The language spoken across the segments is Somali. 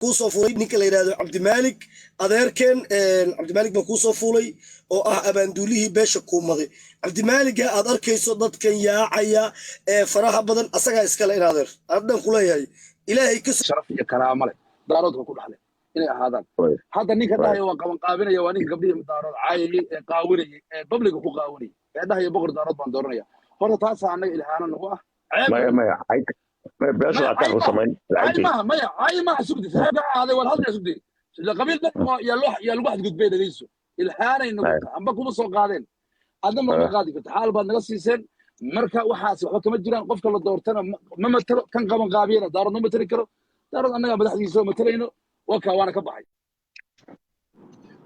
Kuu soo fuulay ninka la yidhaahdo Cabdimaalik, adeerkeen Cabdimaalik baa kuu soo fuulay, oo ah abaanduulihii beesha kuumaday. Cabdimaaliga aad arkayso dadkan yaacaya ee faraha badan asagaa iskale. In adeer haddan ku leeyahay, Ilaahay ka Sharaf iyo karaamo leh Daaroodka ku dhaxlay inay ahaadaan. Hadda ninka dhahaya waa qabanqaabinaya waa ninka gabdhihii Daarood caayayay ee qaawinayay, ee public-ga ku qaawinayay, ee dhahaya boqor Daarood baan dooranaya. Horta taasaa annaga ilhaano nagu ah, ceeb. Maya, maya, beesha ataan u samayn. Cay maaha, maya, cay maaha. Sugdi, saaxiibka ha ahaaday, waad hadlaya. Sugdi, sida qabiil dhan yaa loo yaa lagu xadgudbay. Dhegeyso, ilhaanay nagu tahay. Amba kuma soo qaadeen, adna ma qaadi karto. Xaal baad naga siiseen. Marka waxaas waxba kama jiraan. Qofka la doortana ma matalo, kan qaban qaabiyana Daarood ma matali karo. Daarood annagaa madaxdiisa oo matalayno. Waka waana ka baxay.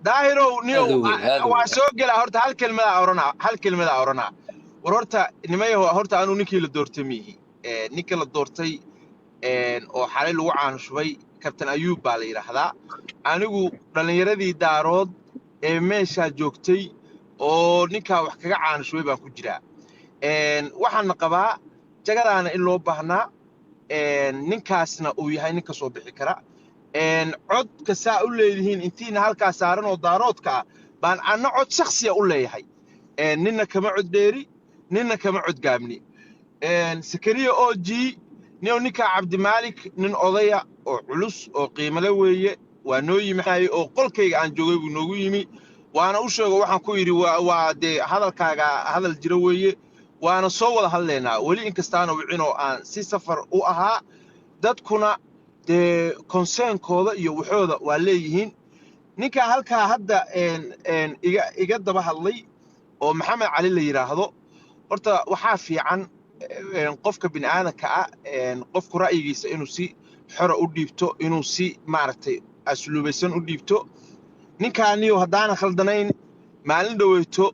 Daahirow niyow. Aad u weyn, aad u waa weyn. Soo gelaa. Horta hal kelmadaa oranaa, hal kelmadaa oranaa. War horta nimayaho, horta anuu ninkii la doortay miihi. Ninka la doortay oo xalay lagu caanshubay Kabtan Ayuub baa la yidhaahdaa. Anigu dhallinyaradii Daarood ee meeshaa joogtay oo ninkaa wax kaga caanshubay baan ku jiraa. Waxaana qabaa jagadaana in loo baahnaa, ninkaasna uu yahay nin ka soo bixi kara. Codka saa u leedihiin intiina halkaa saaran oo Daaroodka ah baan anna cod shakhsiya u leeyahay. Ninna kama cod dheeri, ninna kama cod gaabni. Sakariya o g nio, ninkaa Cabdimaalik nin odaya oo culus oo qiimale weeye. Waa noo yimi oo qolkayga aan joogay buu noogu yimi, waana u sheego. Waxaan ku yidhi, waa dee hadalkaaga hadal jira weeye, waana soo wada hadlaynaa. Weli inkastaana wicinoo aan si safar u ahaa, dadkuna dee concern-kooda iyo waxooda waa leeyihiin. Ninkaa halkaa hadda iga daba hadlay oo Maxamed Cali la yidhaahdo, horta waxaa fiican qofka bini'aadanka ah, qofku ra'yigiisa inuu si xora u dhiibto, inuu si maaragtay asluubaysan u dhiibto. Ninkaaniyo haddaanan khaldanayn, maalin dhoweyto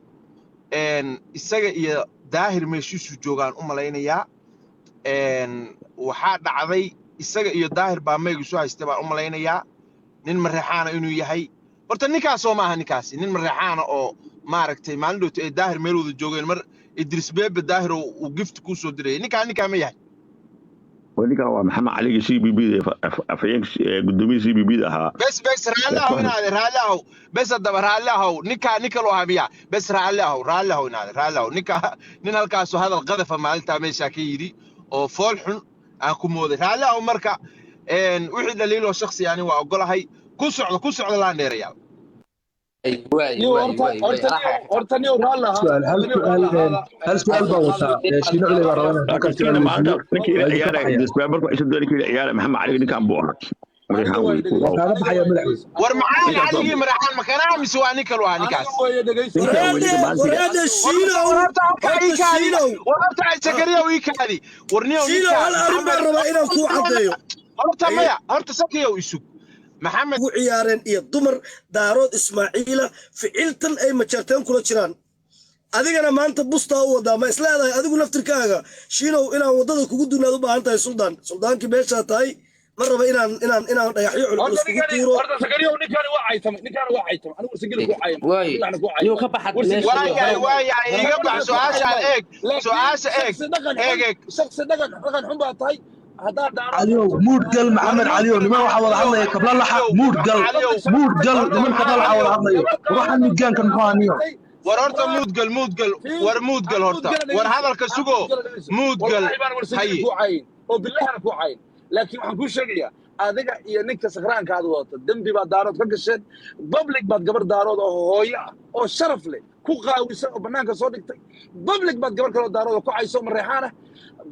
isaga iyo Daahir meeshiisu joogaan u malaynayaa. Waxaa dhacday isaga iyo Daahir baa maygu soo haystay baan u malaynayaa. Nin Mareexaana inuu yahay horta ninkaasoo maaha. Ninkaasi nin Mareexaana oo maaragtay maalin dhowto ee Daahir meel wada joogeen, mar Idris Beebe Daahir uu gift kuu soo dirayay, ninkaa ma yahay? Ninkan waa Maxamed Caligi CBB da, afhayeenka guddoomiye CBB da ahaa. Bes, bes, raalli ahow inaade, raalli ahow. Bes, haddaba raalli ahow. Ninkaa nin kaloo ahaa miya? Bes, raalli ahow, raalli ahow inaade, raalli ahow. Ninka nin halkaasoo hadal qadafa maalintaa meeshaa ka yidhi oo fool xun aan ku mooday. Raalli ahow. Marka wixii dhaliiloo shaksi ani waa ogolahay. Ku socdo, ku socdo, laandheerayaal. Horta niyo raalli ahaa. Su'aal, hal su'aal, hal su'aal baan wataa. Shiino Culey baan rabaa inaan halkaas su'aal maalinta weydiiyo. Ninkii Waa ila idinka ciyaaraya baxaya. Idris Beebe markuu isu doonay ninkii ila ciyaaraya Maxamed Cali, ninkan buu ahaa. Mareexaan wey. Waa kaaga baxaya, madaxweyne. War Maxamed Ninkaas waa Caligii Maraxaan makanaa mise waa nin kaloo ahaa ninkaas? Aniga weeye, dhegeyso. Ninkan wey, Waraade ninka maalintii waraade Shiinow. War horta halkaa Horta ii kaadi. Shiinow. War horta Sakariya ii kaadi. War niyow. Shiinow, Ninkaa hal arrin baan rabaa inaan kuu caddeeyo. Horta maya, horta Sakiyow isug Maxamed. Ugu ciyaareen iyo dumar Daarood Ismaaciila ficiltan ay Majarteen kula jiraan. Adigana maanta bustaa u wadaa. Ma isleedahay adigu naftirkaaga, Shiinow, inaan waddada kugu dunaad u baahan tahay? Suldaan, suldaankii meeshaa tahay, ma raba inaan dhagaxyo culculus Horta kugu ninkani tuuro. Horta Sakariyow, ninkani waa caytamay, ninkani waa caytamay. Anigu Warsangeli ku caayay. Waay. Billahna ku Niyo caayay. ka baxad meesha. Waayahay, waayahay, iga bax. Su-aashaan eeg, su-aasha eeg. Shaksi dhaqan Eeg, xun eeg. Shaksi dhaqan xun baa tahay haddaad Daarood Caliyow, muud gal. Maxamed Caliyow, niman waxaa wada hadlaya kabla laxa. Muud gal, muud gal. Niman kabla laxa wada hadlayo. Waxaan midgaankan muxuu ahaa niyo? War horta muudgal, muudgal. War muudgal horta. War hadalka sugo, muudgal. Wallaahi baan Warsangeli Haye. ku caayin oo billahana ku caayin, laakiin waxaan kuu sheegayaa, adiga iyo ninka sakhraanka aad wadato dembi baad Daarood ka gasheen. Public baad gabar Daarood oo hooyo ah oo sharaf leh ku qaawisan oo bannaanka soo dhigtay. Public baad gabar kaloo Daarood oo ku cayso Mareexaan ah.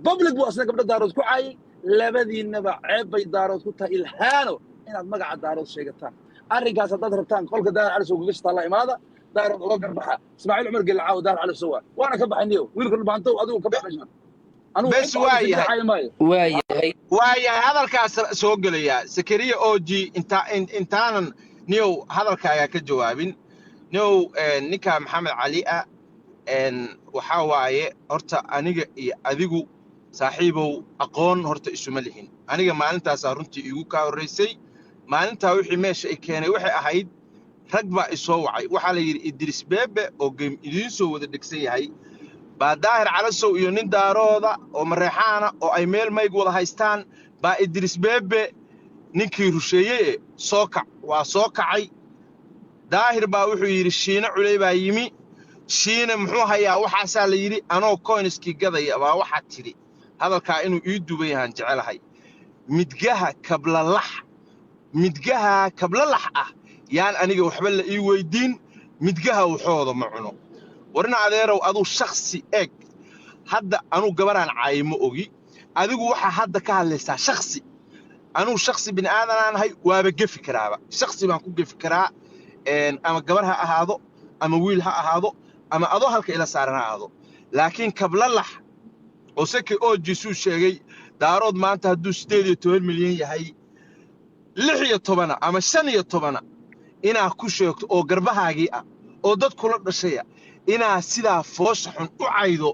Public buu asna gabdho Daarood ku caayay. Labadiinaba ceeb bay Daarood ku tahay, ilhaano inaad magaca Daarood sheegataan. Arrinkaas haddaad rabtaan, qolka Daar Cali soo gagasha taalla imaada, Daarood uga garbaxa. Ismaaciil Cumar Gelacaawo Daar Cali soo waa waana ka baxay. Niyow, wiilka Dhulbaantow, adigu ka bax meeshaan. Anigu Bes, waa yahay. Caayi maayo. Waayahay. Waayahay, hadalkaas soo gelaya Sakariya o g. Inta intaanan niyow hadalkaagaa ka jawaabin, niyow, ninka Maxamed Cali ah, waxaa waaye horta aniga iyo adigu, saaxiibow, aqoon horta isuma lihin. Aniga maalintaasaa runtii iigu kaa horraysay. Maalintaa wixii meesha i keenay waxay ahayd rag baa i soo wacay. Waxaa la yidhi Idris Beebe oo game idiin soo wada dhegsan yahay baa Daahir Calasow iyo nin Daarooda oo Mareexaana oo ay meel mayg wada haystaan baa Idris Beebe. Ninkii rusheeyey ee soo kac waa soo kacay. Daahir baa wuxuu yidhi Shiine Culey baa yimi. Shiine muxuu hayaa? Waxaasaa la yidhi anoo coinskii gadaya baa waxaad tidhi hadalkaa inuu ii duban yahaan jecelahay. Midgaha kablalax, midgaha kablalax ah yaan aniga waxba la ii weyddiin, midgaha waxooda ma cuno. Warina adeerow, aduu shakhsi eeg. Hadda anuu gabaraan caayi ma ogi. Adigu waxaa hadda ka hadlaysaa shakhsi. Anuu shakhsi bini aadanaan ahay, waaba gefi karaaba, shakhsi baan ku gefi karaa, ama gabar ha ahaado ama wiil ha ahaado ama adoo halka ila saaran ha ahaado. Laakiin kablalax oo seki oojisuu sheegay, Daarood maanta hadduu 18 milyan yahay, 16-a ama 15-a inaa ku sheegto oo garbahaagii ah oo dad kula dhashaya inaa sidaa foosha xun u caydo,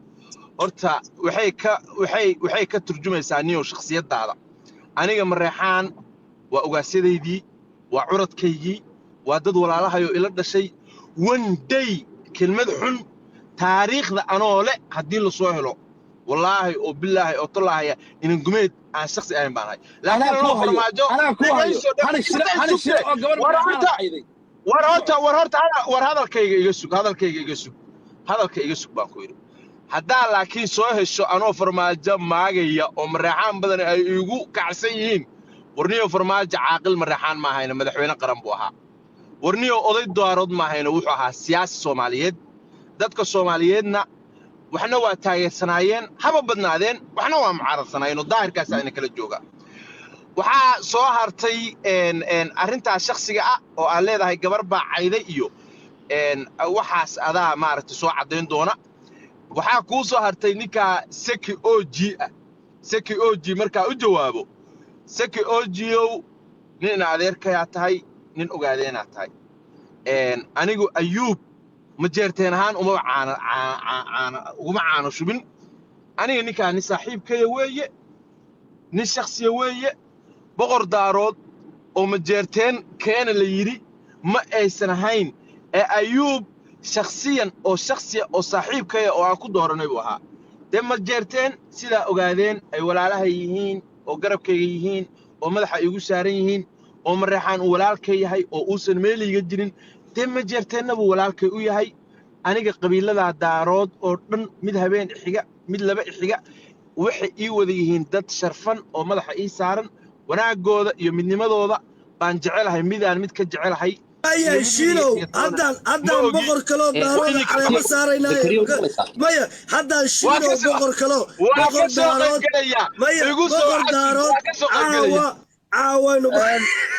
horta waxay ka turjumaysaa niyow shakhsiyaddaada. Aniga Mareexaan waa ogaasyadaydii, waa curadkaygii, waa dad walaalahayoo ila dhashay. One day kelmad xun taariikhda anoo le haddii la soo helo, wallaahi oo bilaahi oo tolaahaya, inan gumeed aan shakhsi ahayn baan ahay. Laakiin Anaa anoo kuu hayo. Farmaajo Anaa kuu hayo. dhegayso. Hani Shire, Hani Shire oo gabar War Mareexaan horta cayday. War horta war hadalkayga iga sug, hadalkayga iga sug, hadalka iga sug baan ku yidhi. Haddaa laakiin soo hesho anoo Farmaajo maagaya oo Mareexaan badan ay iigu kacsan yihiin, warniyo Farmaajo caaqil Mareexaan ma ahayna, madaxweyne qaran buu ahaa. Warniyo oday Daarood ma ahayna, wuxuu ahaa siyaasi Soomaaliyeed. Dadka Soomaaliyeedna waxna waa taageersanaayeen, haba badnaadeen, waxna waa mucaaradsanaayeen oo daahirkaas ayna kala jooga. Waxaa soo hartay arrintaas shakhsiga ah oo aad leedahay gabar baa cayday iyo waxaas adaa maaragtay soo caddayn doona. Waxaa kuu soo hartay ninkaa Seki og ah. Seki og markaa u jawaabo, Seki Ogiow, nin adeerkayaa tahay, nin ogaadeenaa tahay. Anigu Ayuub Majeerteen ahaan umaba caana caana uguma caano shubin. Aniga ninkaa nin saaxiibkaya weeye, nin shakhsiya weeye. Boqor Daarood oo Majeerteen keena la yidhi ma aysan ahayn ee Ayuub shakhsiyan oo shakhsiya oo saaxiibkaya oo aan ku dooranay buu ahaa. Dee Majeerteen sidaa ogaadeen ay walaalaha yihiin oo garabkayga yihiin oo madaxa iigu saaran yihiin oo Mareexaan uu walaalkay yahay oo uusan meeliga jirin, dee Majeerteenna buu walaalkay u yahay. Aniga qabiiladaa Daarood oo dhan, mid habeen xiga, mid laba xiga, waxay ii wada yihiin dad sharfan oo madaxa ii saaran. Wanaagooda iyo midnimadooda baan jecelahay, midaan mid ka jecelahay iyo Ayahay mid Shiinow, iyo toona haddaan ma haddaan ogi. boqor kaloo Daarooda idinka caleema saaraynaa. Zakariya, maqlaysaa? Maya, haddaan waa Shiinow ka soo boqor kaloo waa boqor ka soo Daarood qaybgelaya. Maya, Igu soo boqor casi Daarood waa ka soo qaybgelaya. Caawa caawaynu.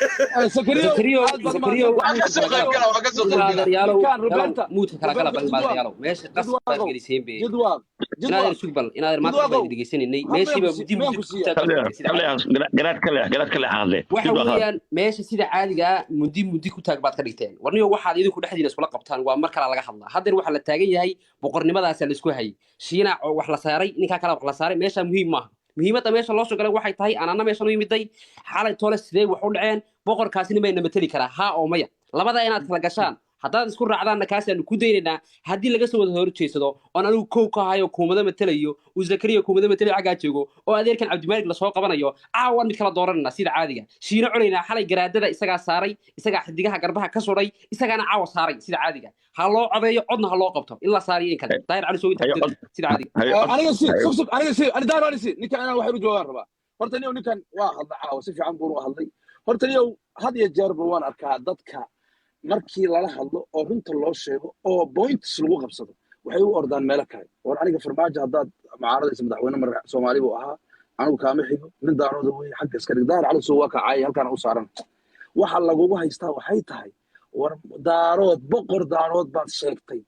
Zakariyo, Zakariyo, aad baad Zakariyo, umahadsan. Waa ka muudka soo kala gala. qaybgala, waa ka soo qaybgala. Ilmaadayaalow, Ninkan yalow, Roberta muudka kala gala Roberta bal. Jidwaaq. Ilmaadayaalow, meesha qas baad Jidwaaqow. geliseen be. Jidwaaq. Inaadeer Jidwaaq. sug bal, inaadeer maanta baan Jidwaaqow. dhegeysanay. Hal Meeshii miyaan baa ku muddi miyaan muddi ku ku siiya? taag Kaleex sida caadiga. Kaleex, garaad kaleex, garaad kaleex hadle. Waxa Dib baa weeyaan meesha sida caadiga ah muddi muddi ku taag baad ka dhigteen. Warniyo, waxaad idinku dhexdiina iskula qabtaan waa mar kale laga hadlaa. Haddeer waxaa la taagan yahay boqornimadaasaa la isku hayay. Shiina oo wax la saaray, ninkaa kale wax la saaray, meesha muhiim maaha. Muhiimadda meesha loo soo galay waxay tahay aan anna meeshan u yimiday xalay toole sidee wax u dhaceen, boqorkaasina mayna mateli karaa haa oo maya. Labada inaad kala gashaan, haddaad isku raacdaanna kaasaanu ku daynaynaa. Haddii laga soo wada horjeedsado oon anigu kow ka hayo kuumado matelayo, uu Zakariya kuumado matelayo xaggaa joogo oo adeerkan Cabdimaalig lasoo qabanayo, caawaan mid kala dooranayna sida caadiga. Shiino Culaynaa xalay garaadada isagaa saaray, isagaa xidigaha garbaha ka sudhay, isagaana caawa saaray. Sida caadiga ha loo codeeyo, codna ha loo qabto in la saariyo in kale. Daahir Cali soo inta Hayo ku cod. dir sida caadiga. Hayo cod. Aniga si Hayo. Sug sug, aniga si ani Daaro, ani si ninkan inaan wax u joogaan rabaa. Horta niyow, ninkan waa hadla caawa, si fiican buu u hadlay. Horta niyow, had iyo jeerba waan arkaa dadka markii lala hadlo oo runta loo sheego oo points lagu qabsado, waxay u ordaan meelo kale. War aniga Farmaajo haddaad mucaaradaysa, madaxweyne mar Soomaali buu ahaa, anigu kaama xigo, nin Daarooda wey. Xagga iska dhig. Daahir Cali Soo waa kacaayay halkaan u saaran. Waxa lagugu haystaa waxay tahay, war Daarood, boqor Daarood baad sheegtay,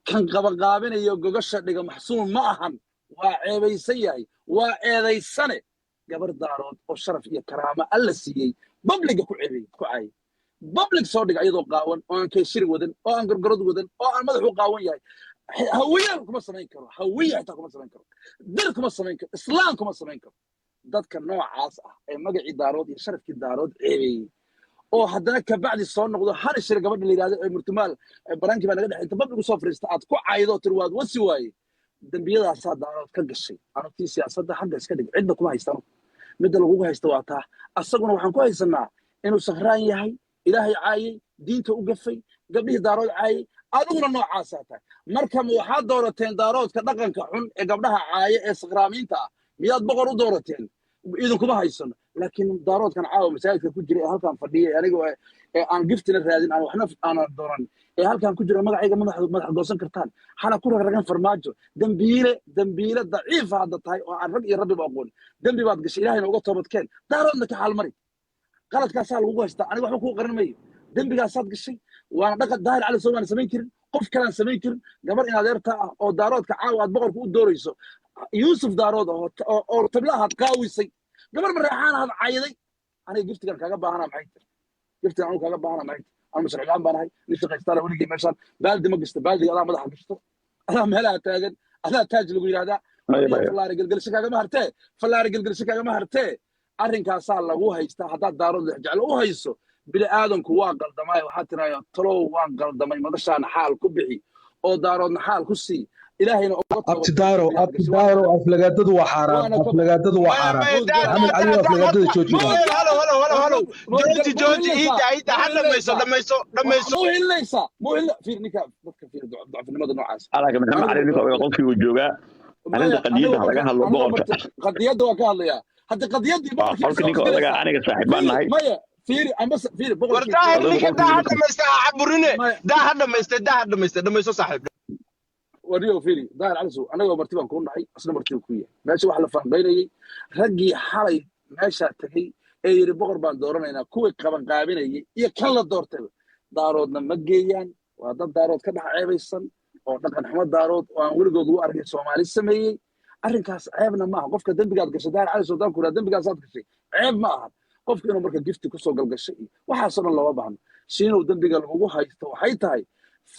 kan qabaqaabinayo gogasha dhiga maxsuum ma ahan, waa ceebaysan yahay, waa eedaysane. Gabar Daarood oo sharaf iyo karaamo Alla siiyey publicga ku ceebeeyey, ku caayay, public soo dhiga iyadoo qaawan oo aan keeshiri wadan oo aan gorgorad wadan oo aan madaxu qaawan yahay. Hawiye kuma samayn karo, Hawiye xitaa kuma samayn karo, Dir kuma samayn karo, Islaam kuma samayn karo. Dadka noocaas ah ee magacii Daarood iyo sharafkii Daarood ceebeeyey oo haddana kabacdi soo noqdo, Hani Shir gabadha la yidhahdo ee murtumaal baraankii baa naga dhex inta public usoo fariista aad ku caydo tiri waad wasi waaye, dembiyadaasaa Daarood ka gashay. Anugtii siyaasadda xagga iska dhig, cidna kuma haystano. Midda lagugu haysta waa taa. Asaguna waxaan ku haysanaa inuu sakraan yahay, Ilaahay caayay, diinta u gafay, gabdhihii Daarood caayay. Adiguna noocaasaa tahay. Marka ma waxaad doorateen Daaroodka dhaqanka xun ee gabdhaha caaya ee sakraamiinta ah miyaad boqor u doorateen? Idinkuma haysano, laakiin Daaroodkan caawa masaajidka ku jira ee halkan fadhiya ee aniga ee aan giftina raadin, aan waxna aanan dooran, ee halkan ku jira, magacayga madax madax goosan kartaan, hana ku ragragan Farmaajo. Dembiile, dembiile daciifa hadda tahay oo aan rag iyo rabbiba aqoon. Dembi baad gashay, Ilaahayna uga toobadkeen, Daaroodna ka xaalmari. Qaladkaasaa lagugu haystaa. Aniga waxba kuu qaran mayo. Dembigaasaad gashay, waana dhaqan Daahir Cali Sow aan samayn karin, qof kalaan samayn karin. Gabar in adeerta ah oo Daaroodka caawa aad boqorka u doorayso, Yuusuf Daarood oo tablahaad qaawisay, gabar Mareexaan aad cayday. Aniga giftigan kaaga baahana maxay tahay? Giftigan anigu kaaga baahana maxay tahay? Anu masharciyaan baan ahay, nin shaqaystaana. Weligay meeshaan baaldi ma gashto. Baaldiga adaa madaxa gashto, adaa meelaha taagan, adaa taaj lagu yidhahdaa. Maya, maya. Fallaari gelgelsho kaagama hartee, fallaari gelgelsho kaagama hartee. Arrinkaasaa lagu haystaa. Haddaad Daarood lex jeclo u hayso, bini aadanku waa qaldamaay. Waxaad tiraaya, talow waan qaldamay, madashaana xaal ku bixi oo Daaroodna xaal ku sii, Ilaahayna uga Abti Daaro, Abti Daaro, aflagaadadu waa xaaraan. Aflagaadadu waa Maya. xaaraan. Maya, daa. Maxamed Daa. Cali, Daa. aflagaadada jooji. Halo, halo, halo, halo, jooji, jooji. Iida, iida, ha dhamayso, dhamayso, dhamayso. Mu hilinaysaa, mu hilin. Fiir ninka dadka, fiir dacfinimada noocaas. Alaka Maxamed Cali, ninka odaga qolkii uu joogaa, arrinta qadiyadda ha laga hadlo, boqorka. Qadiyadda waa ka hadlayaa hadda, qadiyaddii. Waa qolka ninka odaga, aniga saaxiib baan nahay. Maya, fiiri amba fiiri War boqorkii. Daahir, Adigu ninka qolkii daa ha dhamaysta, ha caburine. Maya. Daa ha dhamaysta, daa ha dhamaysta, dhamayso saaxiib. Wariyo, fiiri Daahir Cali Sow, anagoo marti baan kuu nahay, asna marti ku yahay. Meesha waxa la faanqaynayay raggii xalay meesha tagay ee yidhi boqor baan dooranaynaa, kuwii qaban qaabinayay iyo kan la doortay Daaroodna ma geeyaan. Waa dad Daarood ka dhex ceebaysan oo dhaqan xumo Daarood oo aan weligood ugu arkay Soomaali sameeyey. Arrinkaas ceebna maaha. Qofka dembigaad gashay, Daahir Cali Sow, ku dembigaasaad gashay, ceeb ma aha qofka inuu marka gifti kusoo galgashay iyo waxaasoo dhan looma baahno. Shiinow, dembiga lagugu haysto waxay tahay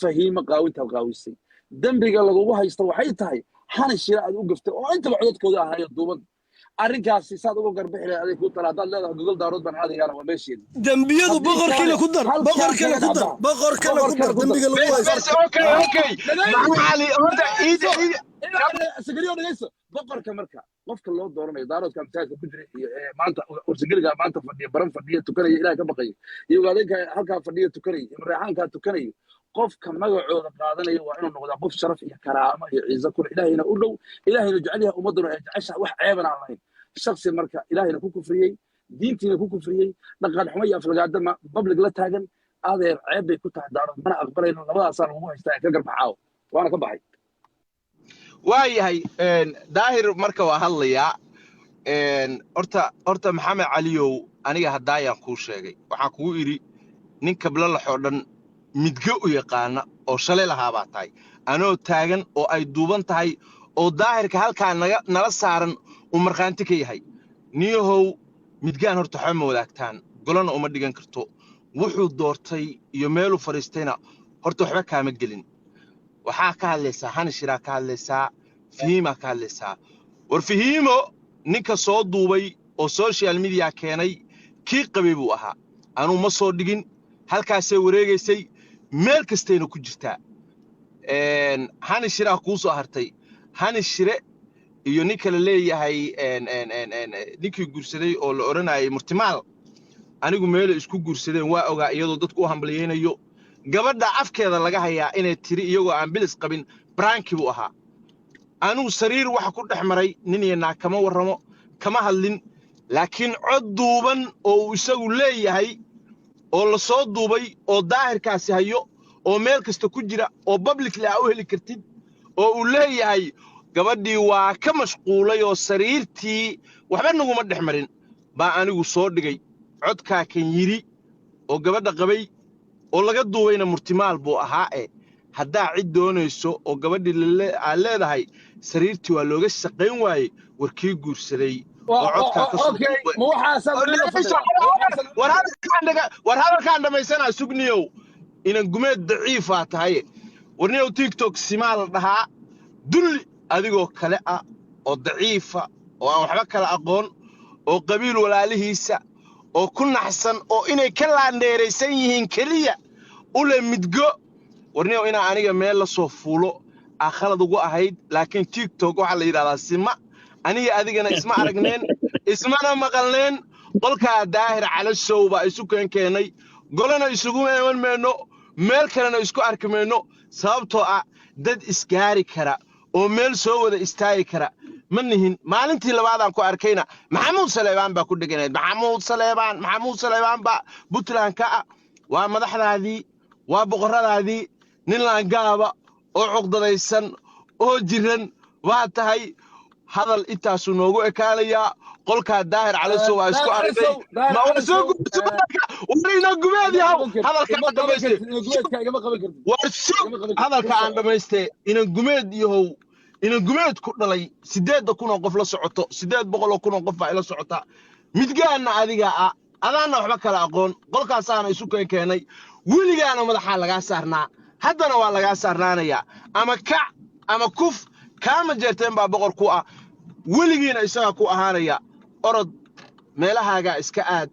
Fahiimo qaawintaad qaawisay. Dembiga lagugu haysto waxay tahay Hani Shira aad u gaftay oo intaba codadkooda ahayo duuban. Arrinkaasi saad uga garbixi lahayd aday kuu tala. Haddaad leedahay gogol Daarood baan aadayaana, waa meesheedi. Dembiyadu Haddii boqorkiina kale ku dar, halkaa boqorkana kaga ku dar, dhacdaa. Boqorkana ku Boqorkana dar ku dar. dembiga lagu Bes. haysto. Bes, okay, okay. Maxamed Cali, horta iida, iida. Sigariyo, dhegeyso. Boqorka marka qofka loo dooranayo, Daaroodka masaajidka ku jira iyo maanta Warsageliga maanta fadhiya, Baran fadhiya, tukanaya, Ilaah ka baqaya, iyo Ogaadeenka halkaa fadhiya tukanaya, iyo Mareexaankaa tukanaya, qofka magacooda qaadanaya waa inuu noqdaa qof sharaf iyo karaamo iyo cizo kule, Ilaahayna u dhow, Ilaahayna jecel yahay, ummadduna ay jeceshahay, wax ceebana aan lahayn. Shaksi marka Ilaahayna ku kufriyey, diintiina ku kufriyey, dhaqan xumo iyo aflagaado public la taagan, adeer, ceeb bay ku tahay Daarood, mana aqbalayno. Labadaasaa lagugu haystaa ee ka garbaxaawo. Waana ka baxay. Waayahay Daahir, marka waa hadlayaa. Horta Maxamed Caliyow, aniga haddaayaan kuu sheegay, waxaan kugu idhi nin Kablalaxoo dhan midge u yaqaana oo shalay lahaabaa tahay, anoo taagan oo ay duuban tahay oo Daahirka halkaa naga nala saaran uu markhaanti ka yahay. Niyahow, midgaan horta waxba ma wadaagtaan, golana uma dhigan karto. Wuxuu doortay iyo meeluu fadhiistayna horta waxba kaama gelin. Waxaa ka hadlaysaa Hani Shiraa, ka hadlaysaa Fahiimaa, ka hadlaysaa. War Fahiimo ninka soo duubay oo social media keenay kii qabay buu ahaa. Anuu ma soo dhigin. Halkaasay wareegaysay, meel kastayna ku jirtaa. Hani Shiraa kuu soo hartay. Hani Shire iyo ninka la leeyahay, ninkii guursaday oo la odhanayay Murtimaal, anigu meelay isku guursadeen waa ogaa, iyadoo dadku u hambalyaynayo. Gabadha afkeeda laga hayaa inay tiri iyagoo aan bilis qabin prank buu ahaa. Anuu sariir waxa ku dhex maray nin iyo naag kama warramo, kama hadlin, laakiin cod duuban oo uu isagu leeyahay oo la soo duubay oo Daahirkaasi hayo oo meel kasta ku jira oo publicly aa u heli kartid oo uu leeyahay gabadhii waa ka mashquulay oo sariirtii waxba naguma dhex marin baa anigu soo dhigay. Codkaa kan yidhi oo gabadha qabay oo laga duubayna Murtimaal buu ahaa. E haddaa cid doonayso oo gabadhii aad leedahay sariirtii waa looga shaqayn waayey, warkii guursaday oo codkaa ka soo Okay. duubay. Ma waxaasaad guriga fadhidaa? Ma waxaasaad War hadalkaan dhammaysanaa, sugniyow. Inan gumeed daciifaa tahay. Warniyow, TikTok simaa la dhahaa. Dulli adigoo kale ah oo daciifa oo aan waxba kala aqoon oo qabiil walaalihiisa oo ku naxsan oo inay ka laandheeraysan yihiin keliya ule midgo. Warniyow, inaa aniga meel la soo fuulo aa khalad ugu ahayd, laakiin TikTok waxaa la yidhahdaa sima. Aniga adigana isma aragneen. Ismana maqalneen. Qolkaa Daahir Calasow baa isu keenkeenay, golana isugu iman mayno, meel kalena isku arki mayno, sababtoo ah dad isgaari kara oo meel soo wada istaagi kara ma nihin. Maalintii labaadaan ku arkayna Maxamuud Saleebaan baa ku dheganayd. Maxamuud Saleebaan, Maxamuud Saleebaan baa Puntland ka ah. Waa madaxdaadii, waa boqorradaadii. Nin laangaaba oo cuqdadaysan oo jiran waa tahay. Hadal intaasuu noogu ekaanayaa. Qolkaa Daahir Calasow waa isku Daahir aragnay. Calasow, Daahir Ma waa soo Calasow, guursa warina gumeed igama yahow. qaban kartid, Hadalka igama aan qaban dhamaystay. kartid, inagumeedka igama qaban kartid, War sug, igama qaban kartid. hadalka aan dhamaystay. Inan gumeed yahow, inan gumeed ku dhalay, 8,000 oo qof la socoto, 800,000 oo qof baa ila socota. Midgaanna adiga ah, adaanna waxba kala aqoon. Qolkaasaana isu keenkeenay. Weligaana madaxaa lagaa saarnaa, haddana waa lagaa saarnaanayaa. Ama kac ama kuf, kaama jeerteen baa boqor ku ah, weligiina isagaa ku ahaanaya. Orod meelahaagaa iska aad.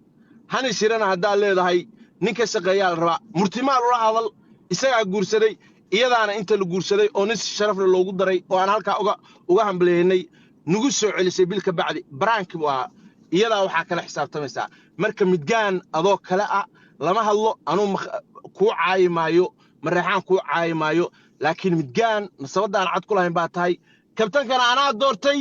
Hani shirana haddaad leedahay nin ka shaqeeyaa la rabaa, murtimaal ula hadal. Isagaa guursaday, iyadaana inta la guursaday oo nin si sharafle loogu daray oo aan halkaa uga hambaliyeynay nagu soo celisay bil ka bacdi. Baraanki buu ahaa. Iyadaa waxaa kala xisaabtamaysaa. Marka midgaan adoo kale ah lama hadlo. Anuu kuu caayi maayo, mareexaan kuu caayi maayo, laakiin midgaan nasabadaan cad ku lahayn baa tahay. Kabtankana anaa doortay,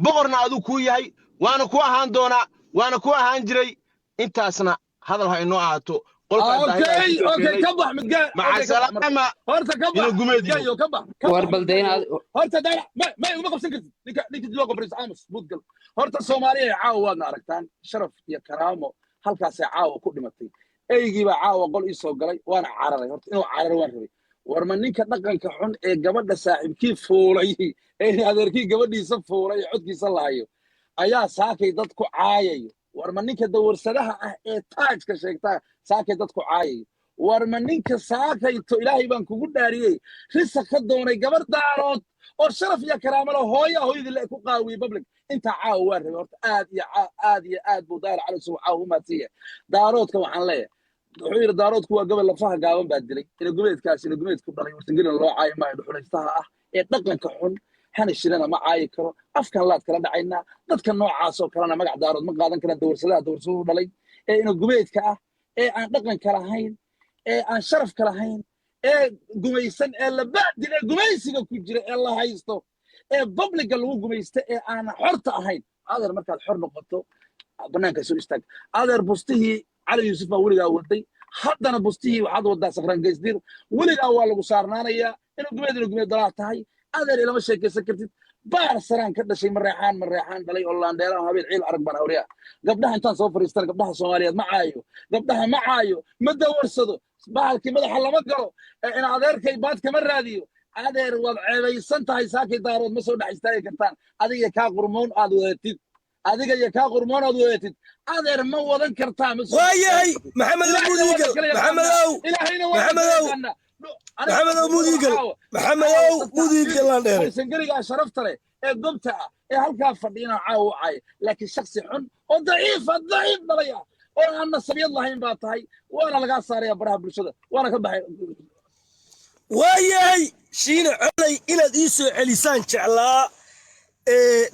boqorna aduu kuu yahay, waana ku ahaan doonaa, waana ku ahaan jiray. Intaasna hadal ha inoo ahaato. Qolkaa Daahir aa Okay. isu soo Okay. keenay. Ka bax, midgaan. Maca Okay, ka bax marka. salaama. Horta ka Inuu bax, gumeed midgaan yahow. yo, ka bax, ka war bax, bal midgaan dayna yo. Horta daahir ma iguma qabsan kartid. Ninka loo qabriis aamus mudgal. Horta Soomaaliya caawa waadna aragtaan, sharaf iyo karaamo halkaasay caawa ku dhimatay. Eygii baa caawa qol ii soo galay, waana cararay. Horta inuu cararo waan rabay. War ma ninka dhaqanka xun ee gabadha saaxiibkii fuulay, ee adeerkii gabadhiisa fuulay ee codkiisa lahayo ayaa saakay dad ku caayayo? War ma ninka dawarsadaha ah ee taajka sheegtaa saakay dad ku caayayo? War ma ninka saakayto, Ilaahay baan kugu dhaariyey, risa ka doonay gabar Daarood oo sharaf iyo karaamo leh, hooya hooyadii le ku qaawiyey public? Intaa caawa waa rabay. Horta aad iyo aad iyo aad buu Daahir Calasow caawa u mahadsan yahay. Daaroodka waxaan leeyahay, wuxuu yidhi Daaroodku waa gobol lafaha gaaban baa dilay. Inagumeedkaas inagumeedku dhalay Warsangelin loo caayi maayo. Dhuxulaystaha ah ee dhaqanka xun hana shirana ma caayi karo. Afkan laad kala dhacaynaa. Dadka noocaas oo kalena magac Daarood ma qaadan karaan. Dawarsadaha dawarsaduhu dhalay ee inagumeedka ah ee aan dhaqanka lahayn, ee aan sharafka lahayn, ee gumaysan, ee la baadil, ee gumaysiga ku jira, ee la haysto, ee publica lagu gumaysta, ee aan xorta ahayn. Adeer, markaad xor noqoto banaanka soo istaag. Adeer, bustihii Cali Yuusuf baa weligaa waday, haddana bustihii waxaad wadaa Sakhraangeysdiir. Weligaa waa lagu saarnaanayaa. Inuu gumeed dalaa tahay. Adeer, ilama sheekaysan kartid. Baar saraan ka dhashay, Mareexaan, Mareexaan dhalay oo laandheera oo habeen ciil arag baan awriya. Gabdhaha intaan soo fadhiistan, gabdhaha Soomaaliyeed ma caayo, gabdhaha ma caayo, ma dawarsado, bahalkii madaxa lama galo, in adeerkay baad kama raadiyo. Adeer, waad ceebaysan tahay. Saakay Daarood ma soo dhex istaagi kartaan. Adiga kaa qurmoon aad wadatid, adiga iyo kaa qurmoon aad wadatid, adeer, ma wadan kartaa, ma soo dhex Waayahay. istaagi kartid. Maxamedow. Ilaahayna waa Mudiigal. kala yaqaanaa. Maxamedow. Ilaahayna waa kala Maxamedow. yaqaanaa. Maxamedow Mudiigal, Maxamedow Mudiigal laan dheere. Warsangeligaa sharafta leh ee gobta ah ee halkaa fadhiyana caawa u caaya, laakiin shaksi xun oo daciifa, daciif dhalay ah oo aan nasabiyad lahayn baa tahay. Waana lagaa saaraya baraha bulshada, waana ka baxay. Waayahay, Shiina Colay, inaad ii soo celisaan jeclaa.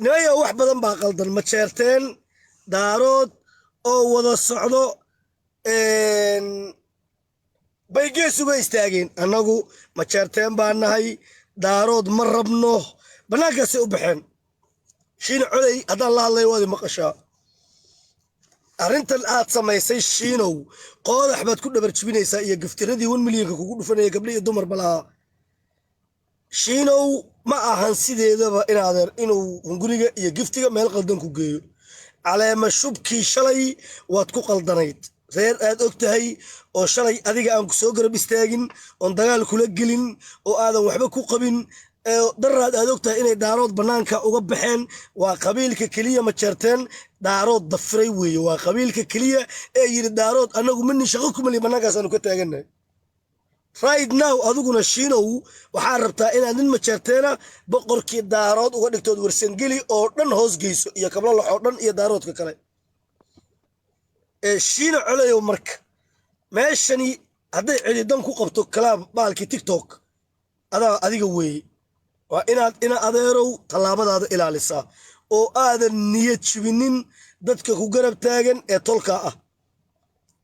Nimaya, wax badan baa qaldan. Ma jeerteen Daarood oo wada socdo bay gees uga istaageen. Annagu ma jeerteen baa nahay, Daarood ma rabno, bannaankaasay u baxeen. Shiina Coley, haddaan la hadlayo waad i maqashaa. Arrintan aad samaysay, Shiinow, qoodax baad ku dhabar jibinaysaa iyo gaftiradii 1 millionka kugu dhufanaya, gabdho iyo dumar balaha. Shiinow, ma ahan sideedaba inaadeer inuu hunguriga iyo giftiga meel qaldan ku geeyo. Caleema shubkii shalay waad ku qaldanayd. Reer aad og tahay oo shalay adiga aan ku soo garab istaagin oon dagaal kula gelin oo aadan waxba ku qabin, daraad aad og tahay inay Daarood bannaanka uga baxeen. Waa qabiilka keliya ma jeerteen Daarood dafiray weeye. Waa qabiilka keliya ee yidhi Daarood annagu minin shaqo kumali, bannaankaasaanu ka taagannahay right now. Adiguna, Shiinow, waxaa rabtaa inaad nin majeerteena boqorkii Daarood uga dhigtood, Warsangeli oo dhan hoos geyso iyo Kablalax oo dhan iyo Daaroodka kale. Ee Shiina Colayow, marka meeshani hadday cididan ku qabto kalaab baalkii TikTok adaa adiga weeye. Waa inaad ina adeerow tallaabadaada ilaalisaa oo aadan niyad jibinin. Dadka ku garab taagan ee tolka ah,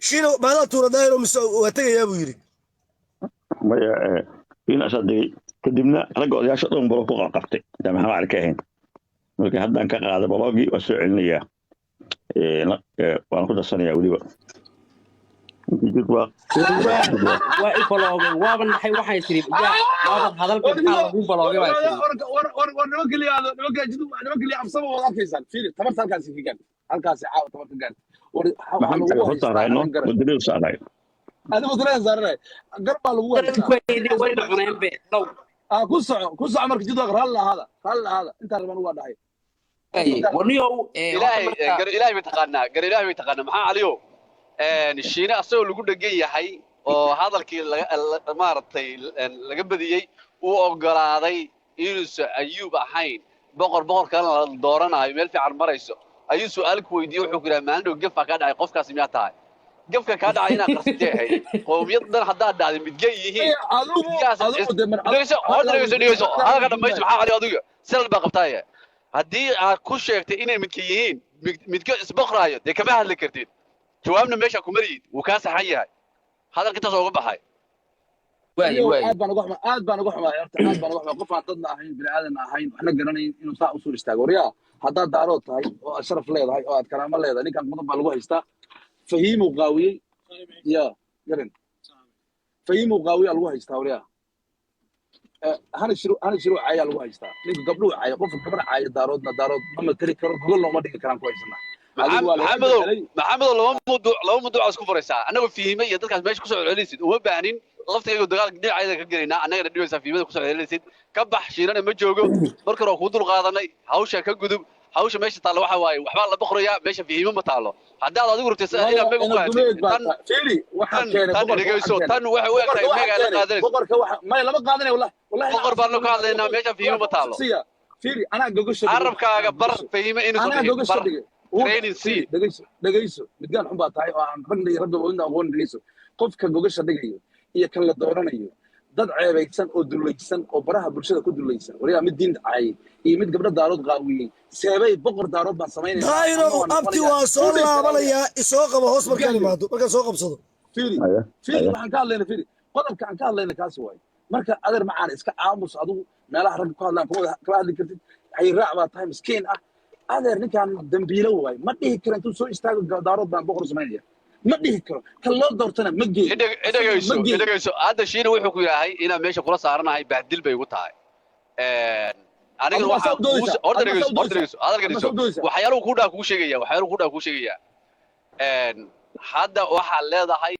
Shiino, maadaa tuura Daahiro mise waa tegayaa buu yidhi? Maya, in asaa degay, kadibna ragga odayaasha dhan block ku qabtay intaan Maxamed Cali ka ahayn. Marka haddaan ka qaaday block-gii, waa soo celinayaa, waan ku darsanayaa weliba. Waa i block-geen, waaba naxay. Waxay tiri yaa waabad hadalba, maxaa lagu block-gay baa tiri. War nimanka liya absama wada arkaysaan. Fiiri tabarta halkaasi ka gaartay, halkaasi caawa tabarta gaartay. War waxaa Maxamed lagu Cali hor haystaa saarayno arrin garan. Wadadii saaray. Adigu wadadaan saaranay, gar baa lagu haystaa. Wayna cuneen be low. Ah, ku soco, ku soco. Marka jidwaaq, raalli ahaada, raalli ahaada, intaan rabaan waa dhahay. Warniyow, horta Ilaahay marka gar Ilaahay bay taqaanaa, gar Ilaahay bay taqaanaa. Maxaa Caliyo, Shiine asagoo lagu dhegan yahay oo hadalkii maaragtay laga badiyey, uu ogolaaday inuusan Ayuub ahayn boqor, boqor kalena la dooranayo, meel fiican marayso, ayuu su'aal ku weydiiyey. Wuxuu ku yidhaha, maalin dhow gefaa kaa dhacay, qofkaasi miyaa tahay? Gefka kaa dhacay inaad qarsatay ahayd. Qowmiyad dhan haddaad dhahday midgay yihiin Adigu midgaas adigu de mar dhegeyso, horta dhegeyso, dhegeyso, hadalka dhamaysto. Maxaa Cali, adiga sanad baa qabtaaye, haddii aad ku sheegtay inay midka yihiin midka isboqraayo, dee kama hadli kartid, jawaabna meesha kuma lihid. Wuu kaa saxan yahay, hadalka intaas uga baxay. Waaye waaye. Aad baan uga xumaa, aad baan uga xumaa horta, aad baan uga xumaa. Qof aan dadna ahayn, bini aadanna ahayn, waxna garanayn inuu saa usoo istaago. Waryaa, haddaad Daarood tahay oo aad sharaf leedahay oo aad karaamo leedahay, ninkan mudan baa lagu haystaa. Fahiimuu qaawiyey, ya garan, Fahiimuu qaawiyaa lagu haystaa. Waryaa, hana shiru, hana shiru caayaa lagu haystaa. Ninka gabdhuhu caaya, qofka gabar caaya, Daaroodna Daarood ma mateli karo, gogol looma dhigi karaan ku haysanaa. Adigu waa laga Maxamedow, bedelay. Maxamedow, laba mawduuc, laba mawduuc aad isku furaysaa. Annagoo Fiime iyo dadkaas meesha kusoo celcelinaysid uma baahnin. Laftigaygu dagaal dhinacayda ka gelaynaa, annagana dhibaysaa Fiimada kusoo celcelinaysid. Ka bax, Shiinana ma joogo. Marka hore waa kuu dul qaadanay, hawsha ka gudub. Hawsha meesha taalla waxa waaye, waxbaa la boqorayaa, meesha Fiime ma taalo. Haddaad adigu rabtay inaad Maya meg u ina qaadatid gumeed baa tan tahay. Fiiri, waxaa tan keenay tan boqorka, waxaa dhegeyso, keenay tan waxay u eg boqorka, tahay waxaa meg aad la keenay qaadanaysid. Boqorka waxa maya lama qaadanay, wallahi, wallahi. Boqor baanu ka hadlaynaa, meesha Fiime ma taalo. Siya, fiiri, anaa gogosha dhigay. Carabkaaga Anaa bar gogosha Fiime inuusan anaa dhihin gogosha bar dhigay. Wuu training fiiri, c dhegeyso, dhegeyso, midgaan xun baa tahay oo aan ragna iyo rabbiba midna aqoon. Dhegeyso, qofka gogosha dhigayo iyo kan la dooranayo, dad ceebaysan oo dulaysan oo baraha bulshada ku dulaysan, waryaa, mid diin caayay iyo mid gabdho Daarood qaawiyey, seebay boqor Daarood baan samaynaynaa Daahirow ama waan abti noqonayaa waa soo u dhigi karaa waryaa. laabanayaa, isoo qaba hoos markaan Midgaan imaado, markaan soo qabsado. Fiiri, Haya, fiiri, haya. Waxaan ka hadlayna, fiiri, qodobka aan ka hadlayna kaasi waaye. Marka adeer macaan, iska aamus. Adigu meelaha ragga ku hadlaan kama hadli kartid, xayraac baa tahay miskiin ah. Adeer, ninkaan dambiilo waaye, ma dhihi karo intuu soo istaago Daarood baan boqor samaynaya, ma dhihi karo. Kan loo doortana ma geeyo, isaguna ma Idhegeyso. geeyo. Idhegeyso, hadda Shiina wuxuu ku yidhaahay inaan meesha kula saaranahay bahdil bay igu tahay. Anigana Adigu waa saa waxaan u kuu doodaysaa, horta adigu waa dhegeyso, saa u horta doodaysaa, dhegeyso, hadalka adigu waa dhegeyso. saa u doodaysaa. Waxyaaluhu kuu dhaa kuu sheegaya, waxyaaluhu kuu dhaa kuu sheegaya. Hadda waxaad leedahay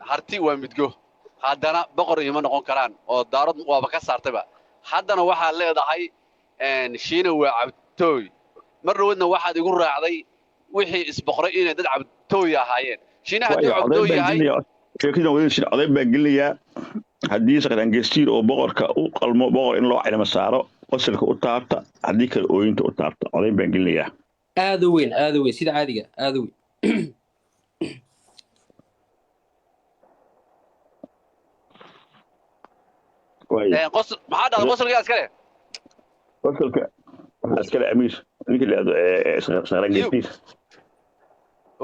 harti waa midgo, haddana boqor ima noqon karaan oo Daarood waaba ka saartayba. Haddana waxaad leedahay Shiina waa cabtooy. Mar dhawadna waxaad igu raacday wixii isboqray inay dad cabtooy ahaayeen. Shiina hadduu Waayo, codayn cabtooy baan yahay gelinayaa, sheekadan wadin shir, codayn baan gelinayaa. Haddii Sakrangestiir oo boqorka u qalmo boqor in loo cilmo saaro, qosolka u taabta, haddii kale ooyinta u taabta. Codayn baan gelinayaa. Aad u weyn, aad u weyn, sida caadiga, aad u weyn. Waayo. Maxaa dhahday qosolkaa iskale? Qosolka waxaa iskale amiir ninka la yidhaahdo Sakrangestiir.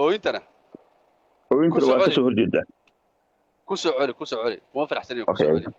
Ooyintana ooyintana ku soo waa celi. Kasoo horjeedaa. Ku soo celi, ku soo celi, kuma faraxsanayo, ku Okay. soo celi.